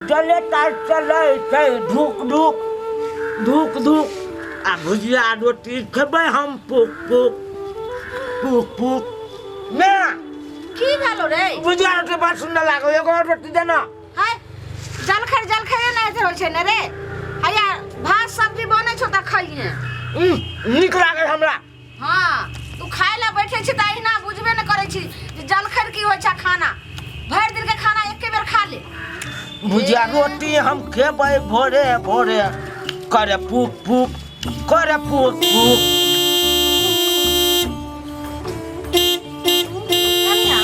जलेटा चलै छै धुक धुक धुक धुक आ भुजिया रोटी खेबै हम पुक पुक पुक पुक ने। की भेलो रे? भुजिया रोटी बड़ सुन्दर लागल, एगो और रोटी दे ना। हाय, जलखै जलखै नहि होइ छै ने रे। हैया भात सब्जी बनै छौ तऽ खइहे। नीक लागल हमरा। हाँ, तू खाय ला बैठे छी तऽ अहिना बुझबे ने करै छी जे जलखै की होइ छै। खाना भरि दिन के खाना एके बेर खा ले। भुजिया रोटी हम खेबै भोरे भोरे, करे पुक पुक, करे पुक पुक। कनिया,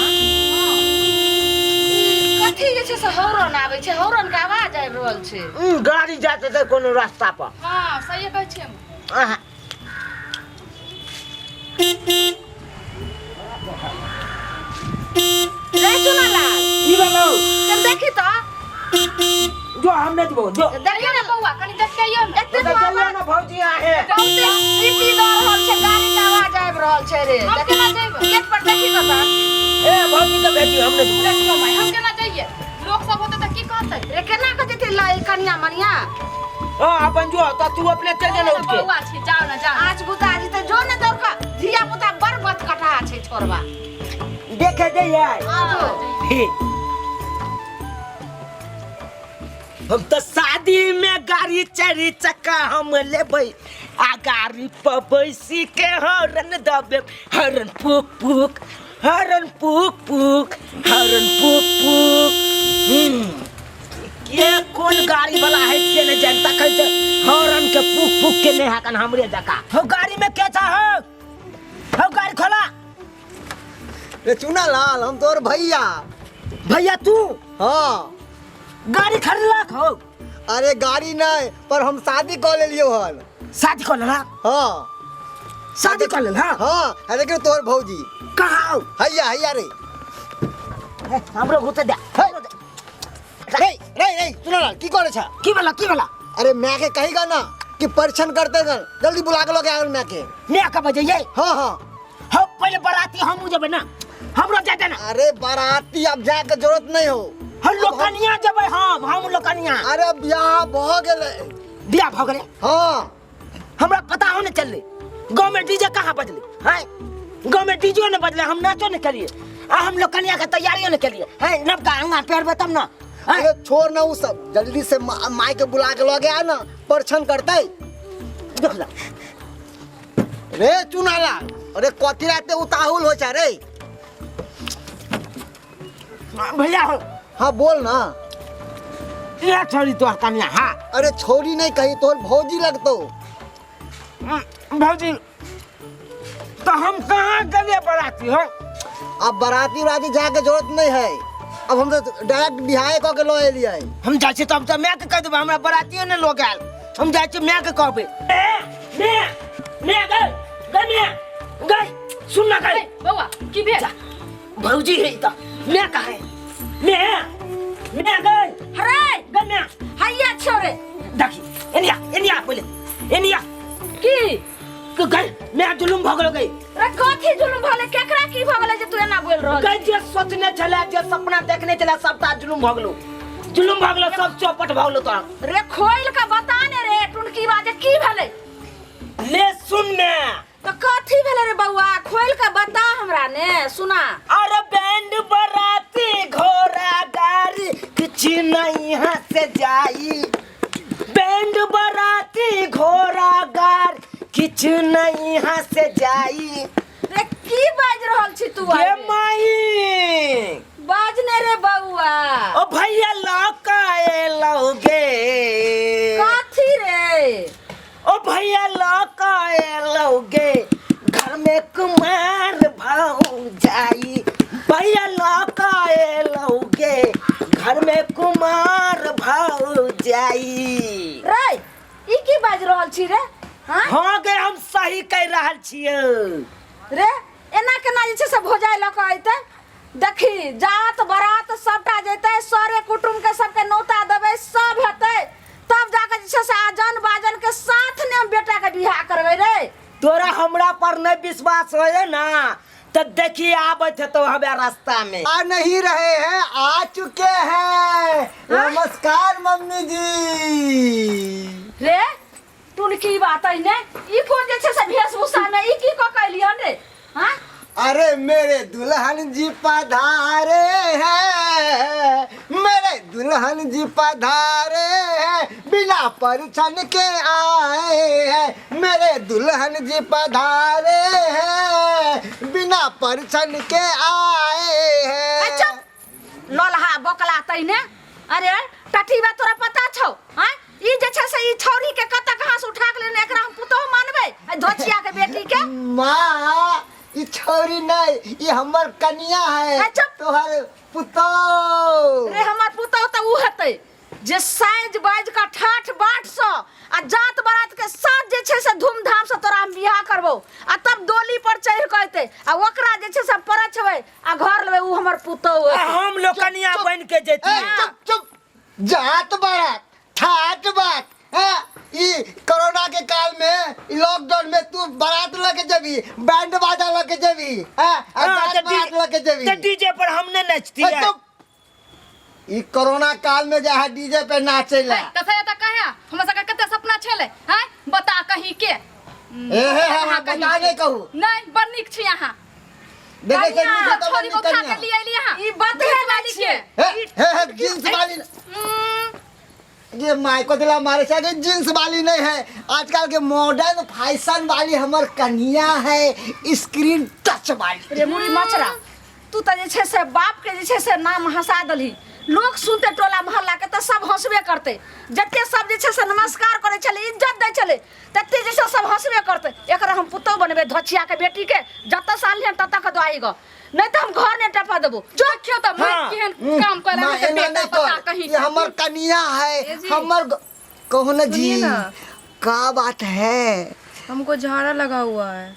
ई कथी जे छै से हौरन आबै छै, हौरन के आवाज आबि रहल छै। गाड़ी जाते थे कोनो रास्ता पर। हाँ, सही कहै छियै हम। आहा। रे चुनालाल। की भेलौ? चल देखी तऽ। जो, हम नहीं देबो जो। देखियो ने बौआ, कनी देख के आइयो ने। एते तो चलियो ना भौजी आहे। बहुते सीटी दऽ रहल छै, गाड़ी के आवाज आबि रहल छै रे। हम केना जइबै? गेट पर देखी कऽ तऽ। ए भौजी के भेजी, हम नहीं देबो। देखियो माय, हम केना जइयै? लोक सब होतै तऽ की कहतै? रे, केना के जेतै लै कनिया मनिया? हां, अपन जो त तू अपने चल जाना उठ के। बौआ छी, जाओ ना जाओ। आज बुता जेतै, जो ने दौड़ कऽ। धिया पुता बड़ बत कटहा छै छोड़बा। देखे जइयै। हाँ, जो। हम तो शादी में गाड़ी चारि चक्का हम लेबै आ गाड़ी पर बैसी के हॉर्न दबे, हॉर्न पुक पुक, हॉर्न पुक पुक, हॉर्न पुक पुक। के कोन गाड़ी वाला है से नहीं जानता, कहीं से हॉर्न के पुक पुक के नहीं हाकन हमरे जका। हो गाड़ी में के था हो? हो गाड़ी खोला। रे चुना लाल, हम तोर भैया। भैया तू? हाँ। गाड़ी खरीदलक हो? अरे गाड़ी नहीं, पर हम शादी कर लेलियो हन। शादी कर लेला? हाँ। शादी कर लेल? हाँ। हाँ, अरे के तोर भौजी। कहाँ? हैया हैया रे। ए, हमरो घुसे दे। हे। रे रे रे चुना लाल, की करे छा? की भेला, की भेला? अरे मैं के कहीगा ना कि परीक्षण करते गन, जल्दी बुला के लगे आगन मैं के। मैं के बजैये? हाँ हाँ। हो पहले बाराती हम जबे ना, हमरो जाते ना। अरे बाराती अब जाए के जरूरत नहीं हो। हम लोकनिया जबे, हम लोकनिया। अरे बियाह भ गेलै। बियाह भ गेलै? हाँ। हमरा पता हो न चलले गांव में डीजे कहाँ बजले हैं? गांव में डीजे न बजले, हम नाचो न करिए आ हम लोकनिया के तैयारियों न करिए हैं। नबका अंगा पेरबे तब ना हैं? अरे छोड़ ना उ सब, जल्दी से माई के बुला के लगे आ ना, परीक्षण करते। देख ला। रे चुनाला, अरे कथी राते उताहुल हो छा रे? भैया हो। हाँ बोल ना। ये छोरी तोहर कन्या? हाँ। अरे छोरी नहीं कही, तोहर भौजी लगतो। भौजी तो हम कहाँ गए बराती हो? अब बराती उराती जाके जरूरत नहीं है, अब हम तो डायरेक्ट बिहाय कऽ के लऽ एलियै। हम जाइ छी तब तऽ माय के कहि देबै, हमरा बरातियो ने लोग आयल। हम जाइ छी माय के कहबै। ए, माय, माय गई, गई माय, गई, सुन ना गई। ए, बौआ, की भेल? जा, भौजी है ई तऽ, माय कहाँ है? माय, माय गई। अरे, गई माय। हैया छौ रे। देखी, एनिया, एनिया पहिले, एनिया। की? गई, माय जुलुम भऽ गेलो गई। रे कथी जुलुम भले? केकरा की भऽ गेलै जे तू एना बोल रहल गई, जे सोचने छलै, जे सपना देखने छलै, सबटा जुलुम भऽ गेलो, जुलुम भऽ गेलो, सब चौपट भऽ गेलो तोरा। रे खोल के बता ने रे टुनकी बाजे, की भेलै? ले सुन ने। तो कथी भेलै रे बौआ, खोल के बता हमरा ने सुना। अरे बैंड बराती घोड़ा गाड़ी किछ नहीं यहाँ से जाई, बैंड बराती घोड़ा गाड़ी किछ नहीं यहाँ से जाई। रे की बाज रहल छी तू? ये आइ रे? माई बाज ने रे बौआ। ओ भैया लौका एलौगे। कथी रे? ओ भैया लौका एलौगे, घर में कुमार भाऊ जाई। भैया लौका एलौगे, घर में कुमार भाऊ जाई। रे ई की बाज रहल छी रे? हाँ? हाँ गे, हम सही कह रहल छियै। रे एना केना जे छै से भोजाइ लऽ कऽ अयतै? देखी, जात बारात सबटा जेतै, सरे कुटुम्ब के सबके नौता देबै, सब हेतै, तब जाके जे छै से आजन बाजन के साथ ने हम बेटा के बियाह करबै रे। तोरा हमरा पर नहीं विश्वास होए ना तो देखिए आबत है तो हमें रास्ता में। आ नहीं रहे हैं, आ चुके हैं। नमस्कार मम्मी जी। रे टुनकी बात है ने, ई कोन जे छै से वेशभूषा में ई की क कइलियन रे? हां, अरे मेरे दुल्हन जी पधारे हैं, मेरे दुल्हन जी पधारे हैं, बिना परछन के आए हैं, मेरे दुल्हन जी पधारे हैं, बिना परछन के आए हैं। अच्छा ललहा बकला तैने, अरे टटीबा तोरा पता छौ? हां, ई जे छै से ई छौरी के कत कहां से उठा के लेने, एकरा हम पुतोह मानबै आ धोचिया के बेटी के? माँ ई छौरी नहीं, ई हमर कनिया है। अच्छा। तोहर पुतोह। रे हमर पुतोह त उ हेतै जे साइज बाज का ठाठ बाट सँ आ जात बारात के साथ जे छै से धूमधाम से तोरा हम बियाह करबो आ तब डोली पर चढ़ के अयतै आ ओकरा जे छै से परछबै आ घर लेबै, उ हमर पुतोह आ हेतै। हम लोग कनिया बन के ए, जैती। चुप चुप, जात बारात ठाठ बाट, हैं? ई कोरोना के काल में, ई लॉकडाउन में तू बारात लके जबी, बैंड बाजा लके जबी, हैं? आ हाँ, जात तो बारात लके जबी। तो डीजे पर हमने नचती ए, है। चुप। ई कोरोना काल में जा है डीजे पे नाचे ला। तऽ से तऽ कहे हमरा सबके कते सपना छलै हैं, बता कहीं के। ए हे हे, अहाँ बता कहीं नहीं कहू। नहीं, बड़ नीक छी अहाँ। देखे छै कनिया, नीचे तो छोरी बनी उठा के कनिया। लिए एली अहाँ। ई बात है जींस वाली छियै। के। हे हे हे, जींस वाली। ये माइको दिला मारे से आगे जींस वाली नहीं है, आजकल के मॉडर्न फैशन वाली हमर कन्या है, स्क्रीन टच वाली। रे मुड़ी मचरा, तू तऽ जे छै से बाप के जे छै से नाम हंसा दलही। लोक सुनते टोला मोहल्ला के तऽ सब हंसबे करते, जते सब जे छै से नमस्कार करै छलै, इज्जत दै छलै, तते जे छै सब हंसबे करते। एकरा हम पुतोह बनेबै धोचिया के बेटी के, जतऽ साल हन ततऽ के दुआई ग, नहीं तऽ हम घर नहीं टपा देबो। जो देखियो तऽ माय हाँ। केहन काम करै माँ, है एना बेटा, नहीं बता कर। कहीं ये हमर कन्या है, ए जी। हमर कहू ना जी। सुनिए ना। का बात है? हमको झाड़ा लगा हुआ है।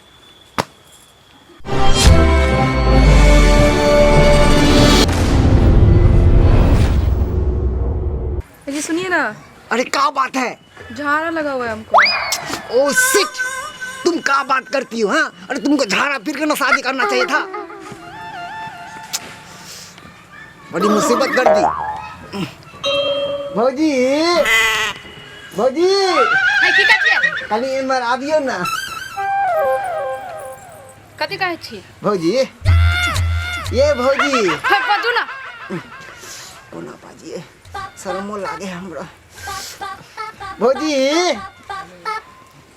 जी सुनिए ना। अरे का बात है? झाड़ा लगा हुआ है हमको। ओ शिट, तुम का बात करती हो? हाँ, अरे तुमको झाड़ा फिर के ना शादी करना चाहिए था, बड़ी मुसीबत कर दी। भौजी भौजी। है की कहै छियै? कनी इमहर आबियो ना। कथी कहै छी? भौजी, ये भौजी। हे बाजू ना। कोना बाजिए, शरमो लागे हमरा। भौजी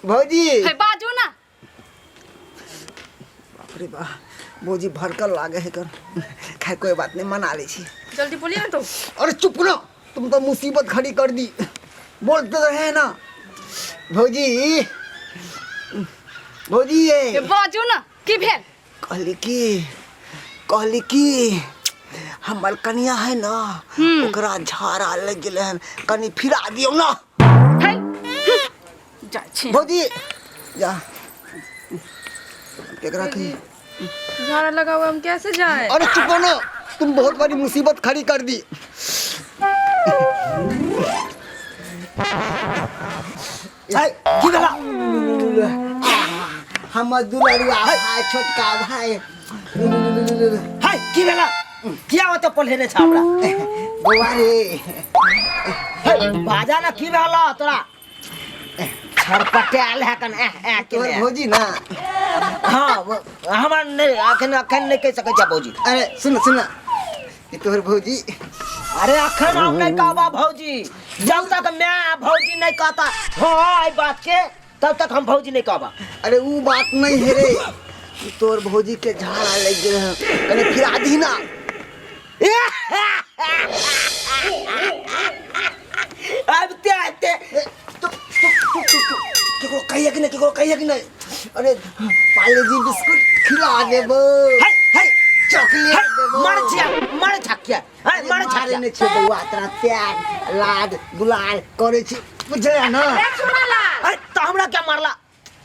भौजी। हे बाजू ना। बाप रे बा, भौजी भड़कल लागे है कर। खैर कोई बात नहीं, मना ले छी। जल्दी बोलिए ना तो। अरे चुप ना, तुम तो मुसीबत खड़ी कर दी, बोलते तो है ना। भौजी भौजी ये हे बाजू ना, की भेल? कहली की, कहली की हमर कनिया है ना, ओकरा झाड़ा लग गेलै हन, कनी फिरा दियौ ना। है जाइ छी। भौजी जा, केकरा की झाड़ा लगा हुआ, हम कैसे जाए? अरे चुप हो ना, तुम बहुत बड़ी मुसीबत खड़ी कर दी। है, की भेला? हमर दुलरुआ भाई, छोटका भाई। है की भेला? किया ओते पल्हेने छ हमरा? बौआ रे। है, बाजा ना, की भेला तोरा? छरपटायल है कन एह एह के तोहर ने। भौजी ना। हाँ, हमरा नहीं, अखन अखन नहीं कह सकै छ भौजी। अरे सुन सुन, ई तोहर भौजी। अरे अखन हम नहीं कहबा भौजी, जब तक मैं आ भौजी नहीं कहता हाँ आई बात के, तब तक हम भौजी नहीं कहबा। अरे ऊ बात नहीं है रे, ई तोहर भौजी के झाड़ा लग गेल है, कनी फिरा दी ना। आबते आबते। ए, चुप चुप चुप चुप चुप, केकरो कहिए कि नहीं, केकरो कहिए कि नहीं। अरे पार्ले जी बिस्कुट खिला देबो, है है, चॉकलेट है, देबो। मर छिया, मर छकिया, है मर मारे छकिया। नहि छै बौआ, तोरा प्यार लाड दुलार करै छी, बुझलियै ना? रे चुनालाल। अरे तो हमरा क्या मारला?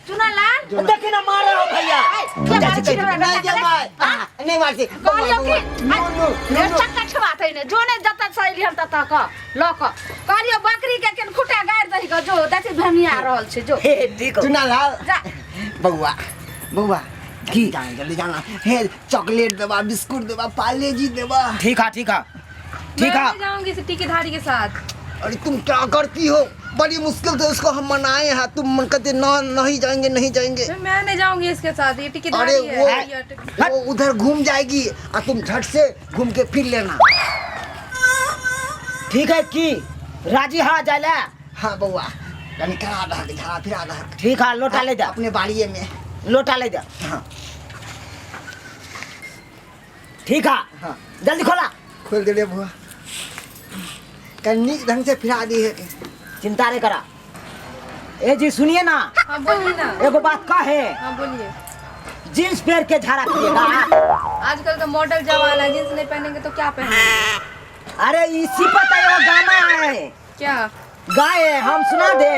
चुनालाल। देखी ना मारे हो भैया। ए, के मारै छी हमरा नहीं बेटा जे के? मार, नहीं मार छी। कहलियौ कि नो नो रे नो। चक्का छुआत है ने, जो ने जतऽ से अयली हन ततऽ क लऽ कऽ कहलियौ बकरी के केन खुटा गाड़ि दही ग, जो देखी भेमिया रहल छै, जो हे ठीक हो। चुनालाल। जा। बौआ बौआ की? जाना जल्दी जाना हे, चॉकलेट देबा, बिस्कुट देबा, पार्ले जी देबा। ठीक है, ठीक है, ठीक मैं है। नहीं जाऊंगी इस टीकेधारी के साथ। अरे तुम क्या करती हो, बड़ी मुश्किल से उसको हम मनाए हैं, तुम मन कहते ना नहीं जाएंगे नहीं जाएंगे। मैं नहीं जाऊंगी इसके साथ, ये टीकेधारी अरे है। वो वो उधर घूम जाएगी और तुम झट से घूम के फिर लेना। ठीक है की राजी हाँ जाए? हाँ बउआ, कनी करा दहक, झाड़ा फिरा दहक। ठीक है, लोटा ले जा। अपने बाड़िए में। लोटा ले जा। हाँ। ठीक है। हाँ। जल्दी खोला। खोल दे बुआ, कनी नीक ढंग से फिरा दी है। चिंता नहीं करा। ए जी सुनिए ना। हाँ बोलिए ना। एगो बात कहे। हाँ बोलिए। जींस पहन के झाड़ा करिएगा। आजकल का मॉडल जमाना है, जींस नहीं पहनेंगे तो क्या पहनेंगे? अरे इसी पर तो एगो गाना है। क्या गाए हम सुना दे?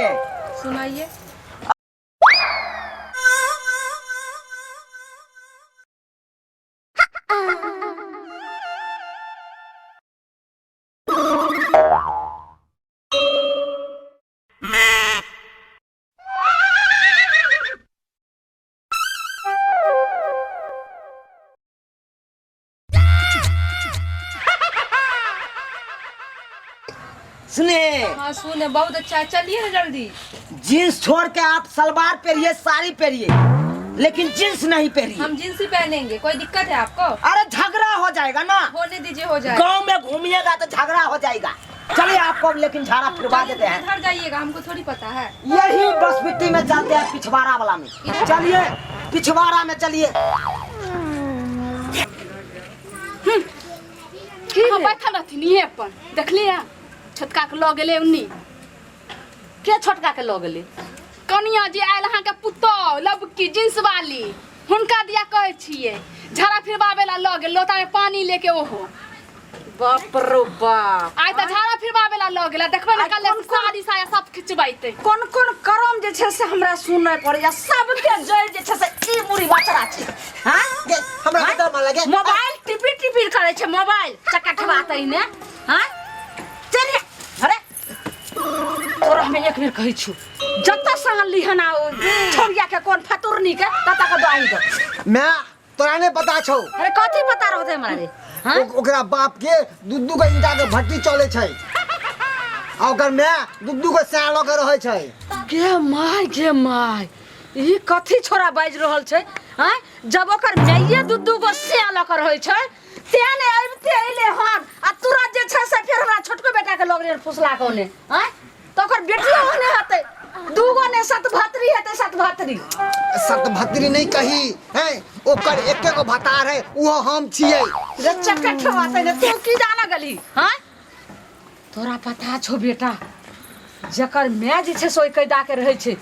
सुनाइए। सुने? हाँ सुने, बहुत अच्छा है, चलिए ना जल्दी। जींस छोड़ के आप सलवार पहनिए, साड़ी पहनिए, लेकिन जींस नहीं पहनिए। हम जींस ही पहनेंगे, कोई दिक्कत है आपको? अरे झगड़ा हो जाएगा ना। होने दीजिए, हो जाएगा। गांव में घूमिएगा तो झगड़ा हो जाएगा। चलिए आपको लेकिन झाड़ा फिरवा देते हैं। इधर जाइएगा, हमको थोड़ी पता है। यही बस मिट्टी में चलते हैं, पिछवाड़ा वाला में चलिए, पिछवाड़ा में चलिए। अहाँ बैठल रहथिन इहे पर, देखलियै छोटका के लऽ गेलै उन्नी। के छोटका के लऽ गेलै? कनिया जे आयल अहाँके पुतोह लबकी जींस वाली, हुनका दिया कहै छियै झाड़ा फिरबाबै ला लऽ गेल लोटा में पानी लेके ओहो। बाप रो बाप, आइ तऽ झाड़ा फिरबाबै ला लऽ गेल, देखबै ने कल साड़ी साया सब खिचबैते। कोन कोन करम जे छै से हमरा सुनय पड़ैया, सबके जड़ जे छै से ई मुड़ी बचरा छै। हाँ हमरा कतऽ मन लगे मोबाइल टिपी टिपी करै छै, मोबाइल चकटवा तैने। हाँ चलिए। अरे तोरा हमे एक बेर कहै छु, जतऽ से अनली हन आ छोड़िया के कोन फतुरनी के ततऽ के दही दो। मैं तोरा नहीं पता छौ। अरे कथी पता रहतै हमरा रे? हाँ? ओकरा बाप के दू दू गो ईंटा के भट्टी चले छै आ ओकर my दू दू गो सैं लऽ के रहै छै। गे my गे my, ई कथी छोरा बाजि रहल छै? हाँ जब ओकर माइये दू दू गो सैं लऽ के रहै छै तें ने अबिते अयलै हन आ तुरंत जे छै से फेर हमरा छोटको बेटा के लऽ गेलै फुसला के ओने। आँय तऽ ओकर बेटियो ओहने हेतै, दूगो ने सतभत्री हेतै। सतभत्री सतभत्री नहीं कही है, ओकर एके गो भतार है, वो हम छियै। रे चकठवा तैने तू की जाना गली? हाँ तोरा पता छौ बेटा, जकर my जे छै से ओहि कैदा के रहै छै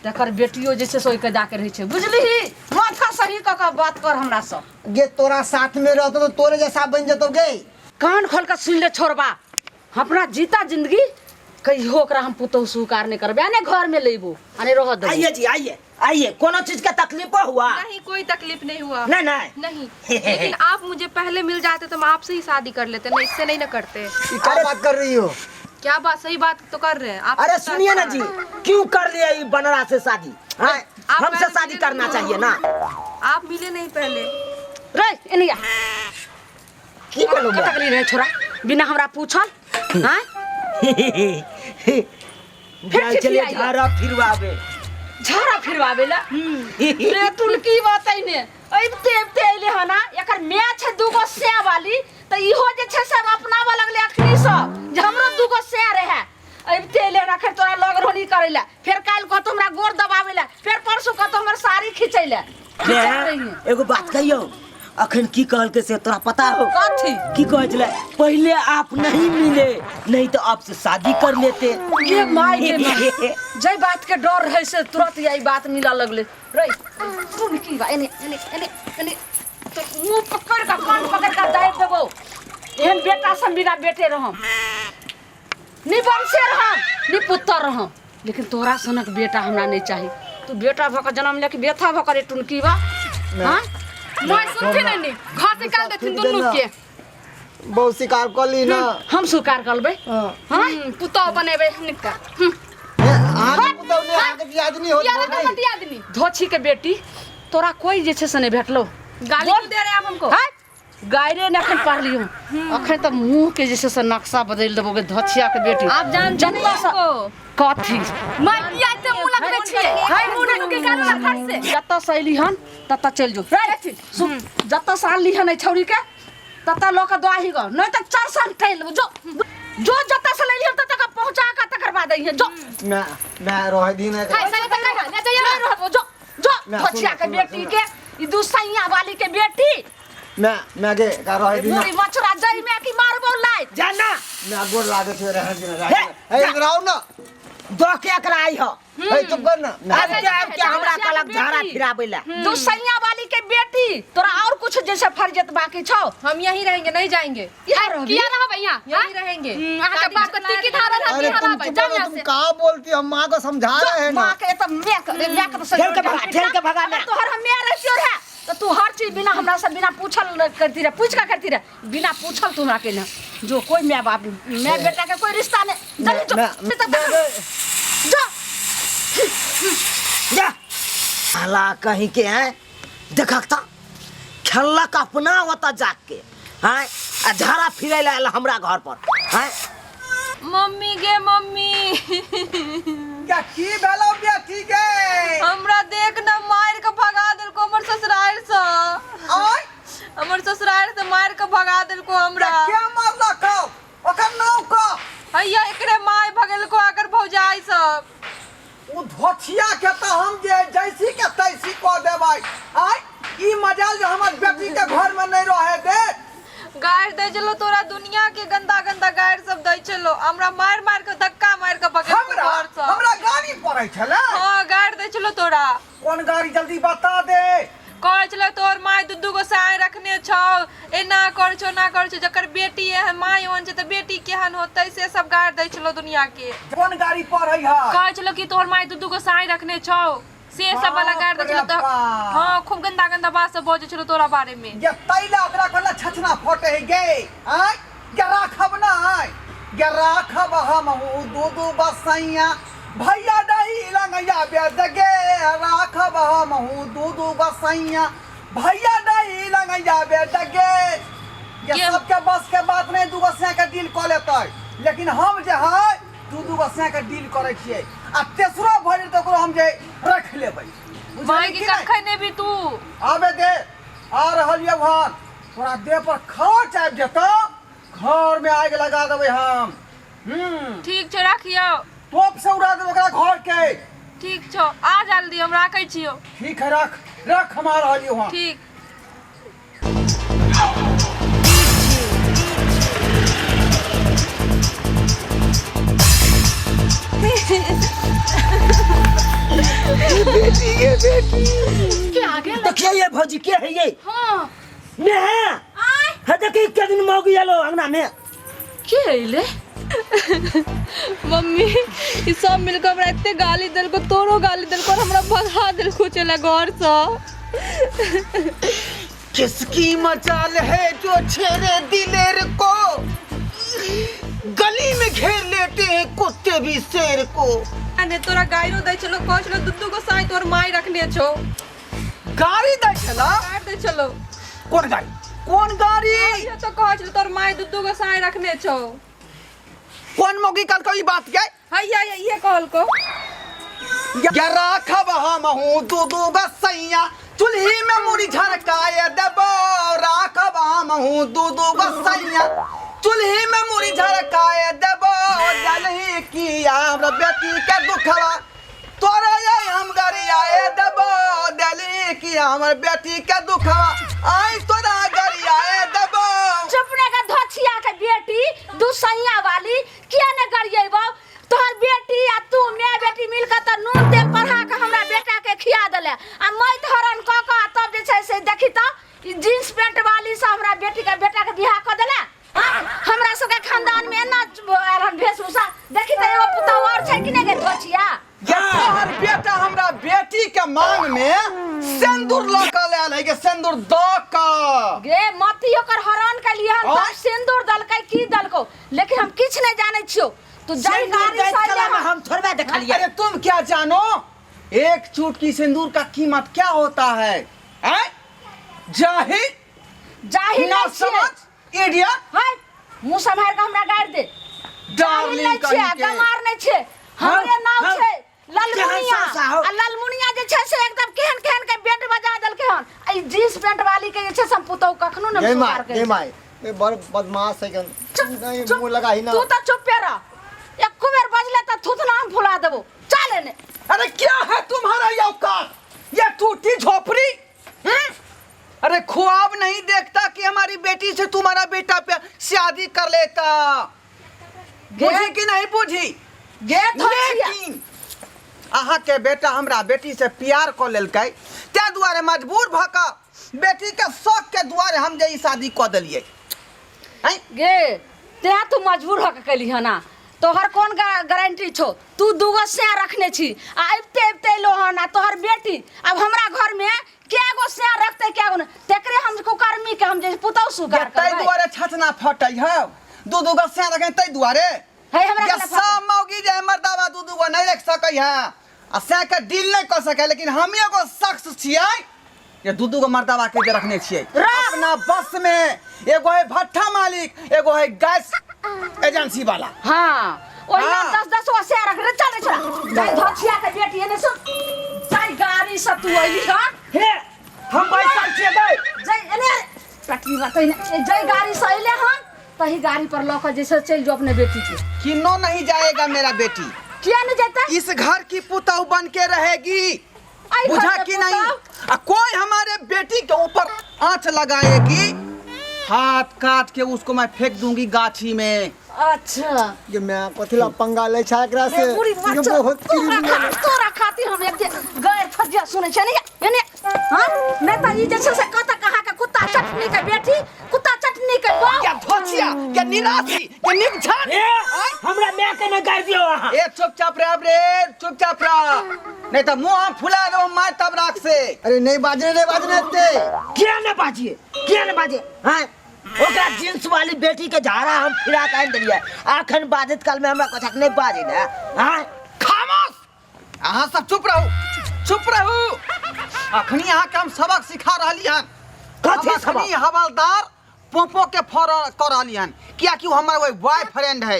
तकर बेटियो जे छै से ओहि कैदा के रहै छै, बुझलिही? माथा सही कऽ के बात कर हमरा सँ। गे तोरा साथ में रहतो तो तोरे जैसा बन जतो गे। कान खोल के सुन ले छोड़बा, अपना जीता जिंदगी कहियो ओकरा हम पुतोहु स्वीकार नहीं करबै, आ ने घर में लेबो आ ने रह देबो। आइए जी आइए आइए, कोनो चीज का तकलीफ हुआ? नहीं कोई तकलीफ नहीं हुआ। नहीं नहीं नहीं, लेकिन आप मुझे पहले मिल जाते तो हम आपसे ही शादी कर लेते, नहीं इससे नहीं ना करते। ई क्या बात कर रही हो? क्या बात, सही बात तो कर रहे हैं आप। अरे सुनिए ना जी, क्यों कर लिया ये बनरा से शादी? हाँ, आप हमसे पहले शादी मिले करना नहीं। चाहिए ना। आप मिले नहीं पहले। रे एनिया की बोलूं कतऽ गेली रे छोरा बिना हमरा पूछल? हाँ जाय चलिए खिसियाइए। झाड़ा फिरवाबे। झाड़ा फिरवाबे ला रे तुन की बतैने अबिते अबिते अइले हन, एकर my छै दूगो सै वाली, तऽ इहो जे छै से अपनाबऽ लगलै अखनी सँ जे हमरो दूगो सै रहै। अबिते अइले हन अखन तोरा लग रहनी करै ला, फेर काल्हि कहतौ हमरा गोर दबाबै ला, फेर परसू कहतौ हमर साड़ी खींचै ला। रे, एगो बात कहियौ, अखन की कहलकै से तोरा पता हो? कथी? की कहै छलै, पहले आप नहीं मिले नहीं तो आपसे शादी कर लेते। गे my गे my, जै बात के डर रहै से तुरंत यही बात मिलऽ लगलै। रे सुन की बा, एने एने एने एने तो मुंह पकड़ के कान पकड़ के दाबि देबौ। एहन बेटा से बिना बेटे रहम, नी वंशे रहम नी पुत्र रहम, लेकिन तोरा सनक बेटा हमरा नहीं चाही। तू बेटा भऽ के जन्म लेके बेथा भऽ के रे टुनकी बा। हाँ माय सुनथिन ने नी, घर से निकाल देथिन दुनू के। बहुत शिकार कर ली ना। हम स्वीकार कर लेबै। हाँ। हाँ पुतोह बनेबै हमनिका। अहाँके पुतहु नहि, अहाँके दियादनी होत। यार हमर दियादनी धोछी के बेटी। तोरा कोई जे छै से नहि भेटलो। गाली क्यों दे रहे हैं आप हमको? हैं? गायरे ने अखन पढ़लियो, अखन तऽ मुंह के जे छै से नक्शा बदलि देबो गे धछिया के बेटी। आप जानते नहीं जतऽ से- हमको। कथी? माय किया एते मुंह लगबै छियै? हाय मुंह नहि के कारण फट से। जतऽ से अयली हन ततऽ चलि जो। रे, सुन, जतऽ से आनली हन एहि छौड़ी के ततऽ लऽ कऽ दही गऽ, नहि तऽ चार साल टहलि लेबौ। जो जो, जतऽ से लैली हन ततऽ के पहुँचा कऽ तकर बाद अइहे। जो। मैं मैं रह दिन है। हाय सही तऽ कहि ले जाइए। नहि रहबो, जो जो। ना, धछिया सुन, के सुन, बेटी सुन। के, ई दुसैया वाली के बेटी। मैं मैं के का रह दिन। मुड़ी मछुरा जई में की मारबो लाइ। जाना। मैं गोर लागे छे, रह दिन रह हे, दिन। ए, इधर आओ ना। दो के एकरा आई हो। ए, चुप कर ना। अब के अब के हमरा कलक झाड़ा फिराबै ला। दुसैया वाली के बेटी, तोरा और कुछ जैसे फर्जत बाकी छौ? हम यहीं रहेंगे, नहीं जाएंगे। यहाँ रहबी? किया रहबै यहाँ? यहीं रहेंगे। अहाँके बाप के तिकी धारल है। अरे किया तुम रहबै? चुप जाउ करो, यहाँ तुम से। कहाँ बोलती हो? हम माँ को समझा रहे हैं ना। माँ के तऽ मैं के मैं के तऽ ठेल के भगा, ठेल के भगा अगर ना। तोहर हम मैं रहियो रहे तो तू हर चीज बिना हमरा से बिना पूछल करती रहे, पूछ का करती रहे, बिना पूछल तू हमरा के ना जो कोई my बाप my बेटा के कोई रिश्ता नहीं। जल्दी जो। जो। जा साला कहीं के हैं, देखक त खेलक अपना ओतऽ जाके हैं आ झाड़ा फिरै ला आयल हमरा घर पर हैं। मम्मी गे मम्मी। क्या की भेलो बेटी गे? हमरा देख न, मार के भगा देलको हमर ससुराल से। आय? हमर ससुराल से मार के भगा देलको हमरा। के मारलक हौ? ओकर नाम कह। हैया एकरे माय भगेलको, आकर भौजाई सब। उ धोथिया के तऽ हम जे जैसी के तैसी कऽ देबै। आय, ई मजाल जे हमर बेटी के घर में नहीं रहे दे। गारि दै छलो तोरा, दुनिया के गंदा गंदा गारि सब दै छलो। हमरा मार मार के धक्का मार के भगेलको हमरा घर से। हमरा गाड़ी पड़ै छलै? हाँ, गारि दै छलो तोरा। कोन गाड़ी, जल्दी बता दे। कहै छलै तोहर माय दू दू गो साय रखने छौ, एना करै छौ, एना करै छौ, जकर बेटी एहन माय ओहन छै तऽ बेटी केहन होतै, से सब गारि दै छलो दुनिया के। कोन गाड़ी पढ़ै है? कहै छलो कि तोहर माय दू दू गो साय रखने छौ, से सब वाला गारि दै छलो तऽ। बाप रे बाप। हाँ, खूब गंदा गंदा बात सब बजै छलो तोरा बारे में। ये तैला ओकरा कहला छछना फटे है गे। आय गे, राखब ना? आय गे, राखब हम दू दू बसैया, भैया दही लंगैया बेच गे। राखब हम दू दू बसैया, भैया दही लंगैया बेच गे। ये सबके बस के बात नहीं दू बसैया के डील कऽ लेतै, लेकिन हम जे है दू दू बसैया के डील करै छियै आ तेसरो भऽ जेतै ओकरो हम जे रख लेबै। माय बुझलियै के कि नहि? कखन एबी तू? आबे दे, आ रहल ये वहाँ। तोरा देह पर खर्च आबि जेतौ, घर में आगि लगा देबै हम। ठीक छौ, राखियौ। तोप से उड़ा देबै ओकरा घर के। ठीक छौ, आ जल्दी, हम राखै छियौ। ठीक है, रख रख, हम आ रहलियै वहाँ। ठीक। बेटी ये बेटी के आ गेल? देखिए ये भौजी के है ये। हाँ। नेहा है, देखिए के दिन मौगी आलो अंगना में। के अइले? मम्मी, ई सब मिलकर हमरा एते गाली देलको, तोरो गाली देलको और हमरा भगा देलको चला घर से। किसकी मजाल है जो छेड़े दिलेर को, गली में घेर लेते हैं कुत्ते भी शेर को। ने तोरा गाइरो दै छलो, कहै छलो दू दू गो साई तोर माय रखने छौ। गाड़ी दै छला? गारि दै छलो। कोन गाड़ी, कोन गाड़ी? इहो तो कहै छलो तोर माय दू दू गो साई रखने छौ। कोन मौगी कहलको ई बात के? हैया इहे कहलको। या राखब हम हूँ दू दू गसैया, चूल्ही में मुड़ी झरकाए देबो। राखब हम हूँ दू दू गसैया, चूल्ही में मुड़ी झरकाए देबो। जलही किया हमरा बेटी के दुखवा, तोरे ये हम गरियाए देबो। देलही किया हमर बेटी के दुखवा, आई तोरा गरियाए देबो। चुप ने के धोछिया के बेटी, दुसैया वाली, किया ने गरियेबो? तोहर बेटी आ तू my बेटी मिल के तऽ नून तेल पढ़ा के हमरा बेटा के खिया देले आ मौत हरण कऽ के आ तब जे छै से देखी तऽ ई जींस पैंट वाली से हमरा बेटी के बेटा के बियाह कऽ देले। आँय, हमरा सबके खानदान में एना आयल हन वेशभूषा, देखी तऽ एगो पुतहु और छै कि नहि गे धोछिया? ये तोहर बेटा हमरा बेटी के मांग में सिंदूर लऽ कऽ आयल है के सिंदूर दऽ कऽ। गे मती ओकर हरण केलियै हन आँय? तब सिंदूर देलकै की देलकौ, लेकिन हम किछु नहि जानै छियौ। तू जाहि सिंदूर गाड़ी दैत से कला में अयले हम थोड़बे देखलियै। अरे तुम क्या जानो, एक चुटकी सिंदूर का कीमत क्या होता है हैं? जाहिल जाहिल ना नहि छियै समझ इडियट हाय मुँह सम्हारि कऽ हमरा गारि दे जाहिल डार्लिंग नहि छियै कहीं के गमार नहि छियै हमरे नाम हाँ। छै ललमुनिया केहन सासा हो? आ ललमुनिया जे छै से एकदम केहन केहन के बेंट बजा देलकै हन आ ई जींस पैंट वाली के जे छै से हम पुतहु कखनो ने गे स्वीकार माय करै गे माय ये बड़ बदमाश है कन चुप नहीं चुप मुंह लगा ही ना तू तऽ चुप्पे रह एको बेर बजले तऽ थुथना हम फुला देबो चल एने अरे क्या है तुम्हारा ये औकात ये टूटी झोपड़ी हम्म? अरे ख्वाब नहीं देखता कि हमारी बेटी से तुम्हारा बेटा पे शादी कर लेता बुझी कि नहीं बुझी गे धोछिया लेकिन अहाँ के बेटा हमरा बेटी से प्यार कऽ लेलकै ताहि दुआरे मजबूर भऽ कऽ बेटी के शौक के दुआरे हम जे ई शादी कऽ देलियै आँय? गे तें तू मजबूर होके कैली हन ना तोहर कोन गारंटी छौ तू दूगो सैं रखने छी आ अबिते अबिते अयलो हन आ तोहर बेटी अब हमरा घर में कै गो सैं रखते कै गो नहि तेकरे हम कुकर्मी के हम जे पुतहु स्वीकार ताहि करबै दुआरे छतना फटै हौ दू दू गो सैं रखै ताहि दुआरे है हमरा या केना सब मौगी जे मर्दावा दू दू गो नहि रख सकै है आ सैं के डील नहि कऽ सकै लेकिन हम एगो शख्स छियै जे दू दू गो मर्दावा के जे रखने छियै रख। अपना बस में एगो है भट्ठा मालिक एगो है गैस एजेंसी वाला हाँ ओहिना हाँ। दस दस गो सैं रख रे चल रे छोरा जाय धोछिया के बेटी एने सुन जाय गाड़ी से तू अइली हन हे हम बैसल छियै गै जय एने टटली बात एने जय गाड़ी से अइले हन तही गाड़ी पर लऽ कऽ जैसे चलि जो अपने बेटी के किन्नो नहीं जाएगा मेरा बेटी किया नहीं जेतै इस घर की पुतहु बन के रहेगी आई घर बुझा के कि नहीं पुतहु? आ कोई हमारे बेटी के ऊपर आंच लगाएगी हाथ काट के उसको मैं फेंक दूंगी गाछी में अच्छा गे माय कथी ला पंगा लै छै एकरा से रे बुढ़ी ये बच्चा बहुत तोरा क्रिमिनल तोरा खातिर हम एक दिन गैर फजिया सुनै छै ने एने हां नहीं त ई जे छै से कत कहाँ के कुत्ता चटनी के बेटी कुत्ता चटनी के बहू क्या धोचिया क्या निराशी क्या निमछान ए हमरा माय के न गारि दियौ अहाँ ए चुपचाप रह रे चुपचाप रह नहीं तो मुंह हम फुला दो मार तब राख से अरे नहीं बाजने नहीं बाजने एते किया न बाजिए किया न बाजिए हाँ ओकरा जींस वाली बेटी के झाड़ा हम फिरा के आनि देलियै अखन बाजैत काल में हमरा कथक नहीं बाजे ने हाँ खामोश अहाँ सब चुप रहू चुप रहू अखनी अहाँके हम सबक सिखा रहली हन कथी हम सबक? अखनी हवलदार पोपो के फॉर कर रहली हन कियाकि उ हमर वही बॉयफ्रेंड है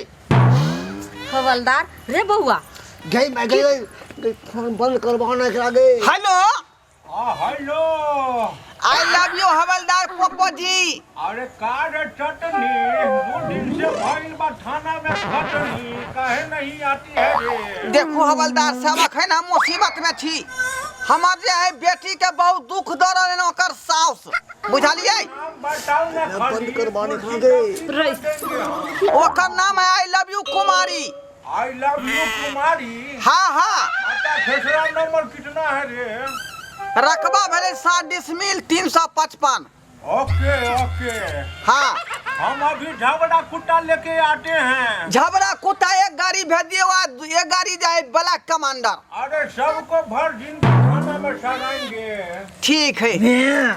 हवलदार रे बउआ गई मैं गई गई फोन बंद करवाओ ना एकरा गे हेलो हाँ हेलो I love you हवलदार पोपो जी अरे का रे चटनी दो दिन से भइल बा थाना में खटनी काहे नहीं आती है रे देखो हवलदार साहब अखन हम मुसीबत में छी हमर जे है बेटी के बहुत दुख दऽ रहल हन ओकर साउस बुझलियै नाम बताओ ना बंद खाली करवाने कुर्सी खा गए। का कीमत देंगे हम। ओकर नाम है I love you Kumari I love you Kumari हाँ हाँ अच्छा खेसरा नंबर कितना है रे रकबा भेलै 7 डिसमिल 355 ओके ओके हाँ हम अभी झगड़ा कुत्ता लेके आते हैं झबरा कुत्ता एक गाड़ी भेज दियो आ एक गाड़ी जाए ब्लैक कमांडर अरे सबको भर जिंदगी थाना में सड़ाएंगे ठीक है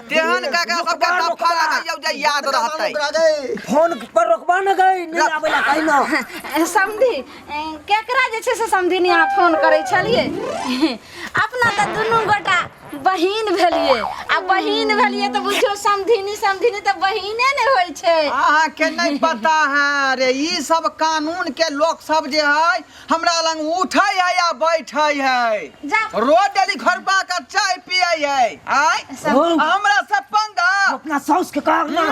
तेहन काका सबके दफा लगाइयो जे याद रहतै ओकरा गे फोन पर रोकबा न गई नहीं आबै ला कहीं ना समधी केकरा जे छै से समधिनी अहाँ फोन करै छलियै अपना तऽ दुनू गोटा बहिन भेलियै आ बहिन भेलियै तऽ बुझियौ समधिनी समधिनी तऽ बहिने ने होइ छै अहाँके नहि पता है रे ई सब कानून के लोक सब जे है हमरा लग उठै है या बैठै है जा रोज डेली घर पर आकर चाय पियै है आय सब- हमरा से पंगा अपना साउस के कहक ना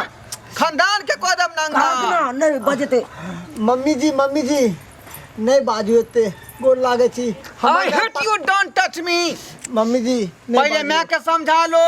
खानदान के कदम नंगा कहक ना नहीं बजते मम्मी जी मम्मी जी नहीं बाजू एते गोर लागे छी I hate you don't touch me mummy ji नहीं पहले बाजू। मैं के समझा लो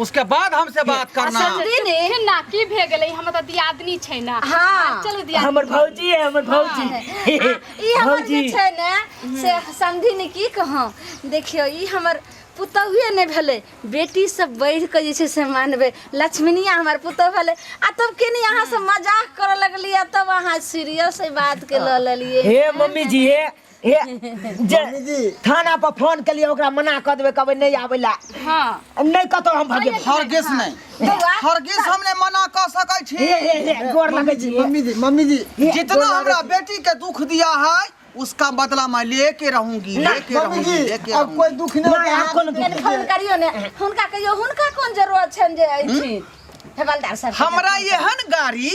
उसके बाद हमसे बात करना समझी ने ना की भे गेलै हमर तऽ दियादनी छै ना हाँ। चलू दियादनी हमर भौजी है हमर भौजी ई हमर जे भौजी छै ने से समधिनी की कहूँ देखियौ ई हमर पुतहुए नहि भेलै बेटी सब बढ़ि कऽ जे छै से मानबै लक्ष्मीनिया हमर पुतहु भेलै आ तब केनी अहाँ सब मजाक करऽ लगलियै तब अहाँ सीरियस एहि बातके लऽ लेलियै हे मम्मी जी हे हे जे मम्मी जी। थाना पर फोन केलिए ओकरा मना कऽ देबै कहबै नहि आबै ला हाँ नहि कतौ हम भागे हरगिज नहीं बौआ हरगिज हमने मना कर सकै छी हे हे हे गोर लगै छी मम्मी जी मम्मी जी जितना हमरा बेटी के दुख दिया है उसका बदला मैं लेके रहूंगी, लेके मम्मी रहूंगी, जी लेके अब कोई रहूंगी। दुख नहीं नहीं, होता आब कोनो दुख कनि फोन करियो ने हुनका, कहियो हुनका कोन जरूरत छनि जे अयथिन हवलदार साहब। हमरा एहन गाड़ी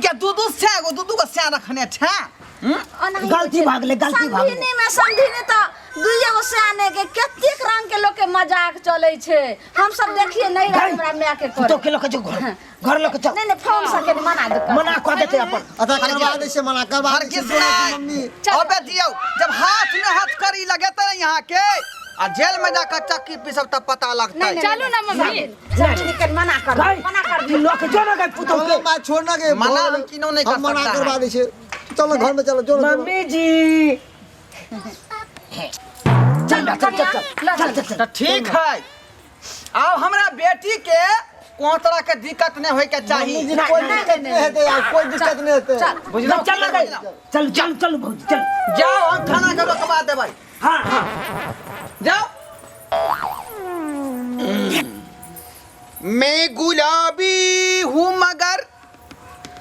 या दू दू सै गो, दू दू गो सै रखने छै। ओनाही गलती होइ छै। भऽ गेलै, गलती भऽ गेलै। समधिनी में समधिनी तऽ दुइये गो सियाने के कतेक रंग के लोक के मजाक चलै छै, हम सब देखिए नहीं रहे हमरा माय के पुतोह करे। के लऽ के जो घर, घर लऽ के चल। नहीं नहीं, फोन से के मना दे, मना कऽ देतै अपन। अच्छा करवा दै छै, मना करवा दै हरगिज छै नहीं। मम्मी। अबे दियौ, जब हाथ में हाथ करी लगेते ना यहाँ के आ जेल में जाकर चक्की पीसब तब पता लगतै। नहीं, नहीं, चलू ना मम्मी। समधिनी के मना कर, गई मना कर। तू लऽ के जो ना गई पुतोह चलो के। माँ, छोड़ ना के मना हम किनो नहीं कर हम मना सकता करवा है। दै छै, चलो घर में चलो, चलो चलो। मम्मी जी चल चल चल चल चल चल चल। तो ठीक है, अब हमरा बेटी के कोनो तरह के दिक्कत नहीं होय के चाही। मम्मी जी कोई दिक्कत नहीं हेतै आब, कोई दिक्कत नहीं हेतै। बुझलहुँ? चल ना गई, चल चल चल भौजी चल। जाओ, हम थाना के रोकवा देबै। हाँ हाँ जाओ। मैं गुलाबी हूँ मगर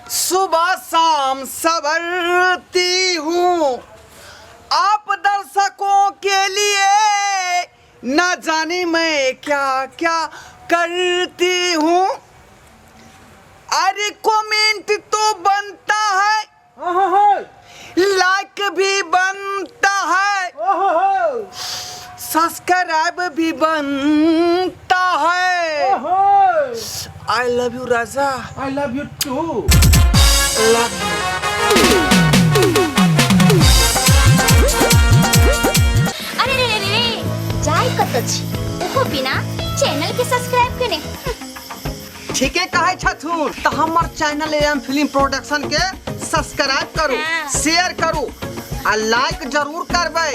सुबह शाम संवरती हूँ, आप दर्शकों के लिए न जाने मैं क्या क्या करती हूँ। अरे कमेंट तो बनता है, लाइक भी बनता है, सब्सक्राइब भी बनता है। I love you Raja. I love you too. Love you. अरे रे रे रे, जाय कत छी ओहो बिना चैनल के सब्सक्राइब केने। ठीके कहै छथुन, तऽ हमर चैनल एम फिल्म प्रोडक्शन के सब्सक्राइब करू, हाँ। शेयर करू आ लाइक जरूर करबै।